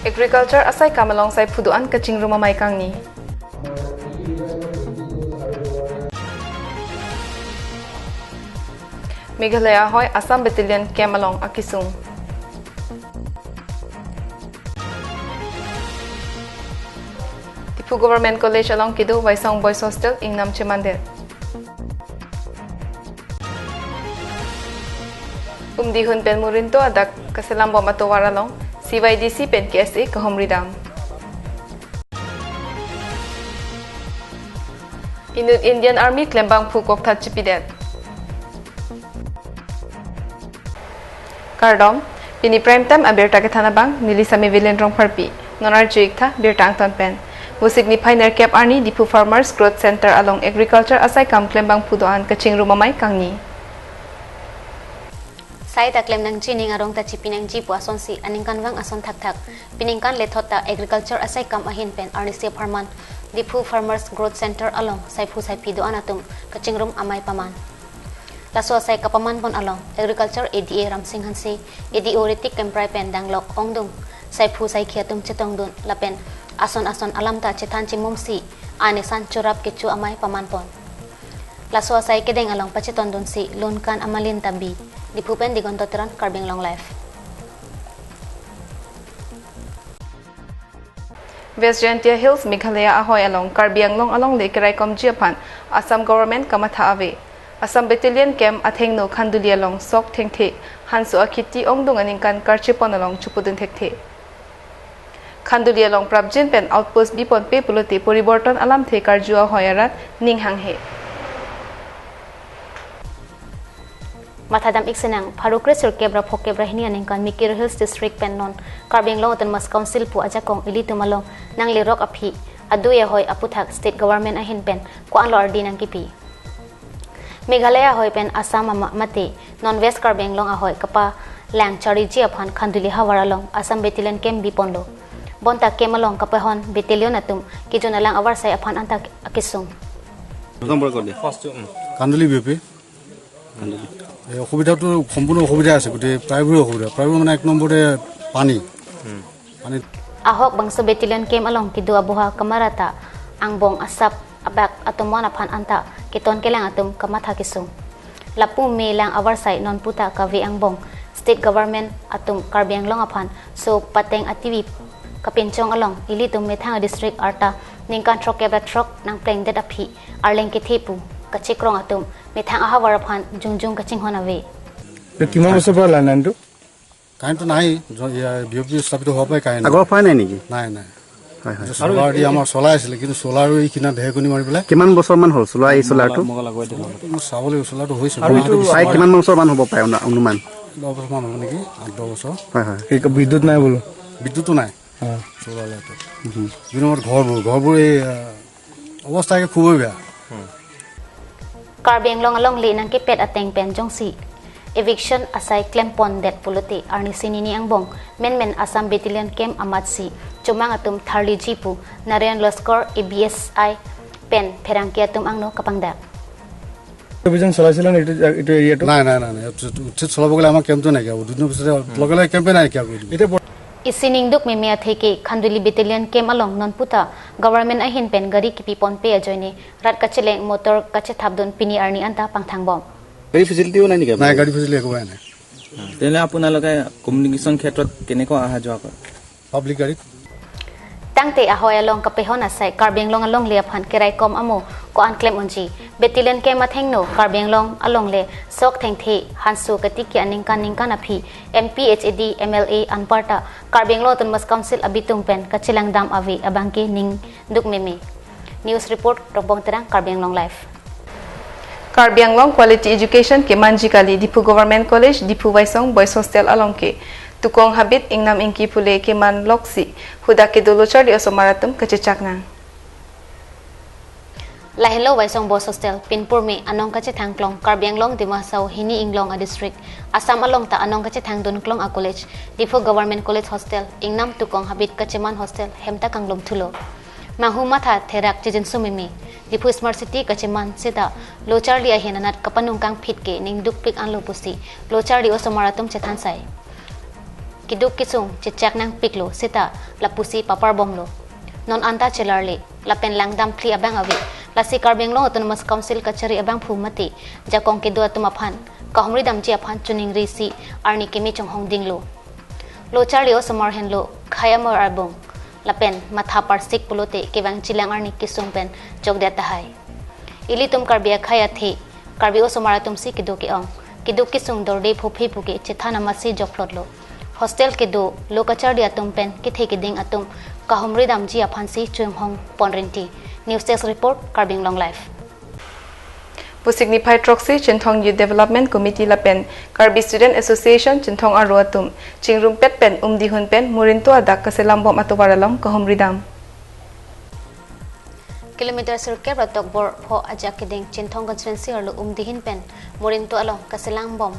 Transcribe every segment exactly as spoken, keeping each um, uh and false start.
Agriculture asai kam along saiphu do-an kachingrum amei kangni. Meghalaya ahoi Assam Battalion Camp along akisung. Diphu Government College along kedo Waisong Boys Hostel ingnam chemandet. Umdihun pen Murinto adak kaselam bom atovar along C Y D C pen K S A kahumri dam. Inut Indian Army klembangphu kokthat chipidet. Kardom, pini prime time abirta kethan abang, neli Sami Vilen Rongpharpi, non arju-ik tha birta angton pen. Vosik niphai nerkep arni Diphu Farmers Growth Center along agriculture asai kam klembangphu do-an kachingrum amei kangni. Sai ta klem nangji, ning arong ta chipi nangji pu asonsi aningkanvang ason thakthak peningkan lethot ta agriculture asai kam ahin pen arnisi apharman Diphu Farmers Growth Center along saiphu saiphi do-an atum kachingrum amei paman. Laso asai kapaman pon along Agriculture A D A Ramsing Hanse, A D O Ritik Kemprai pen danglok ongdung saiphu saikhi atum chetongdun lapen ason ason alam ta chethan chimumsi anesan chorap kecho amei paman pon. Laso asai kedeng along pachetondunsi lun kan amalin ta bi. Diphu pen Digonto Teron, Karbi Anglong Live. West Jaintia Hills, Meghalaya ahoi along Karbi Anglong alongle keraikomji aphan Assam Government kamatha ave. Assam Battalion Camp athengno Khanduli along sok thengthe hanso akheti ongdung aningkan karchepon along chupudun thekthe. Khanduli along prapjin pen outpost biponpe pulote poriborton alamthe karju ahoi arat ning hanghe. Mathadam-ik sinang, pharo kre sirkep ra phokep ra hini aningkan Mikir Hills District pen non Karbi Anglong Autonomous Council pu ajakong ilitum along nanglerok aphi adui ahoi aputhak State Government ahin pen ko-anlo ardi nangkipi. Meghalaya ahoi pen Assam ama mate non West Karbi Anglong ahoi kapalang chariji aphan Khanduli havar along Assam Battalion Camp biponlo. Bonta camp along kapahon battalion atum kejun alang avarsai aphan anta akisung. নম্বর ক'ত দিয়া? First two, উম। কান্দুলি বিয়পি। কান্দুলি। এই অসুবিধাটো সম্পূৰ্ণ অসুবিধা আছে, গোটেই প্ৰায়বোৰে অসুবিধা। প্ৰায়বোৰ মানে এক নম্বৰতে পানী। উম। পানী। Ahok bangso battalion camp along kedo aboha kamarata angbong asap abak atum mon aphan anta keton kelang atum kamatha kesung. Lapu melang avarsai nonputa kave angbong State Government atum Karbi Anglong aphan so pateng ativi kapinchong along ilitum methang district arta ningkan throkkep ra throk nangplengdet aphi arleng kethe pu kachekrong atum methang ahavar aphan jongjong kachinghon ave. তো কিমান বছৰৰ পৰা লাইনটো? কাৰেণ্টটো নাই, জ-, ইয়া, বিয়পি স্থাপিত হোৱাৰ পৰাই কাৰেণ্ট আগৰ নাই। পৰাই নাই নেকি? নাই, নাই। হয়, হয়। যে চ'লাৰ দি আমাৰ চলাই আছিলে, কিন্তু চ'লাৰো এই কিনা ঢেৰেকনি মাৰি পেলাই। কিমান বছৰমান হ'ল চলোৱা এই চ'লাৰটো? মই চাব লাগিব, চ'লাৰটো হৈছে। আৰু এইটো প্ৰায় কিমান বছৰমান হ'ব পাৰে অনু-, অনুমান? দহ বছৰমান হ'ব নেকি, আঠ দহ বছৰ। হয়, হয়। এই বিদ্যুৎ নাই বোলো? বিদ্যুতো নাই। অ। চ'লাৰ লাইটত। উম। কিন্তু আমাৰ ঘৰবোৰ, ঘৰবোৰ এই, আহ, অৱস্থা একে খুবেই বেয়া। Karbi Anglong alongle nangkepet ateng pen jongsi eviction asai klempondet pulote arnisi nini angbong menmen Assam Battalion Camp amatsi chomang atum tharliji pu Narayan Loskor A B S I pen pherangke atum angno kapangdak. অভিযান চলাইছিলে নে এইটো, এইটো এৰিয়াটো? নাই, নাই, নাই, নাই। ইয়াত উচ্ছেদ চলাব গ'লে আমাৰ কেম্পটো নাইকিয়া হ'ব। দুদিনৰ পিছতে লগে লগে কেম্পে নাইকিয়া কৰি দিব। এতিয়া বৰ- Isi ningduk meme atheke Khanduli Battalion Camp along nonputa government ahin pen gari kipiponpe ajoine rat kacheleng motor kachethapdun pini arni anta pangthangbom. গাড়ী ফেচিলিটিও নাই নেকি নাই, আপোনাৰ? গাড়ী ফেচিলিটি একেবাৰে নাই। তেনেহ'লে আপোনালোকে কমিউনিকেশ্যন ক্ষেত্ৰত কেনেকৈ অহা যোৱা কৰে? পাব্লিক গাড়ীত। Tangte ahoi along kapehon asai Karbi Anglong alongle aphan keraikom amo ko-an klem unji. Battalion Camp athengno Karbi Anglong alongle sok thengthe hanso katiki aningkan ningkan aphi M P, H A D, M L A anparta Karbi Anglong Autonomous Council abitung pen kachelangdam ave abangke ningduk meme. News report, Rongbong Terang, Karbi Anglong Live. Karbi Anglong quality education kemanji kali, Diphu Government College, Diphu Waisong Boys Hostel along ke tukong habit ingnam ingki pule keman loksi, hudak kedo locharli osomar atum kachechak nang. Lahenlo Waisong Boys Hostel, pinpur me anong kachethang klong, Karbi Anglong Dima Hasao hini inglong a district, Assam along ta anong kachethang dun klong a college, Diphu Government College Hostel, ingnam tukong habit kacheman hostel, hem ta kanglum thulo. Manghu matha therak chijinsu meme, Diphu Smart City kacheman seta locharli ahin anat kapanung kangphit ke ningdukpik anlo pusi locharli osomar atum chethan sai. keduk kesung chechak nangpiklo seta lapusi paparbomlo. Non anta chelarle lapen langdam phli abang ave. Lasi Karbi Anglong Autonomous Council kachari abangphu mate jakong kedo atum aphan kahumri damji aphan chuning risi arni keme chonghong dinglo. Lo charli osomar henlo khei amor arbung lapen matha parsik pulote kevang chilang arni kesung pen jokdet tahai. Ilitum Karbi akhei athe Karbi osomar atum si kedo ke-ong, keduk kesung dorde phophe puke chethan amatsi jokplotlo. Hostel kedo, lo kacharli atum pen kethe keding atum kahumri damji aphansi chonghong pon rinti. News Desk Report, Karbi Anglong Live. Pusik niphai throksi Chinthong Youth Development Committee lapen Karbi Student Association Chinthong aro atum chingrumpet pen umdihun pen Murinto adak kaselam bom atovar along kahumri dam. Kilometer sirkep ra tokbor pho ajak keding Chinthong constituency arlo umdihin pen Murinto along kaselam bom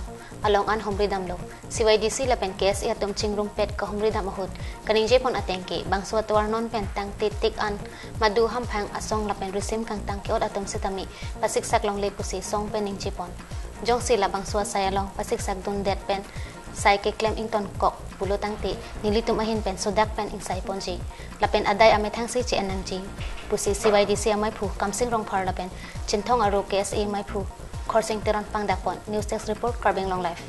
along an humri damlo. C Y D C lapen K S A atum chingrumpet kahumri dam ahut kaningje pon ateng ke bangso atovar non pen tangte tik an madu hamphang asong lapen risim kangtang ke-ot atum sitame pasiksak longle pusi song pen ningje pon. Jongsi labangso asai along pasiksak dundet pen sai keklem ingtonkok pulo tangte nelitum ahin pen sodak pen ingsai ponji lapen adai amethang si che-en nangji pusi C Y D C amaiphu Kamsing Rongphar lapen Chinthong aro K S A maiphu Khorsing Teron pangdak pon. News Desk Report, Karbi Anglong Live.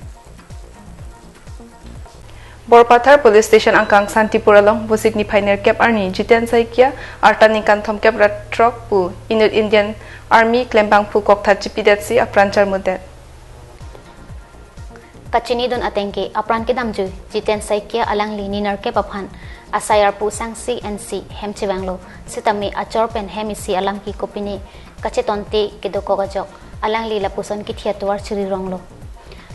Borpathar Police Station angkang Santipur along pusik niphai nerkep arni Jiten Saikia, arta ningkan thomkep ra throk pu inut Indian Army klembangphu kokthat chipidetsi apran charmudet. Kachinidun ateng ke apran kedamjui Jiten Saikia alangli ni nerkep aphan asai arpu sangsi ensi hem chevanglo, sitame achor pen hem isi alam ke kopine kachetonte kedokok ajok alangli lapuson kithi atovar chiri ronglo.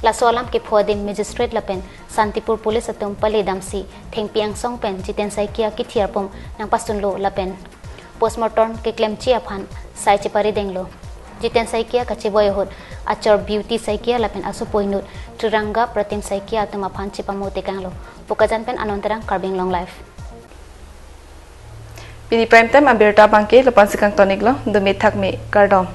Laso alam kepho adim magistrate lapen Santipur police atum pale damsi thengpi angsong pen Jiten Saikia kithi arpum nangpasunlo lapen postmortem keklemji aphan sai chepari denglo. Jiten Saikia kacheboi ahut achor Beauty Saikia lapen asopo inut Triranga Pratim Saikia atum aphan chepamo tekanglo. Bokajan pen Anand Terang, Karbi Anglong Live. Pini prime time abirta abangke lapu-ansi kangton-iklo, dome thakme, kardom.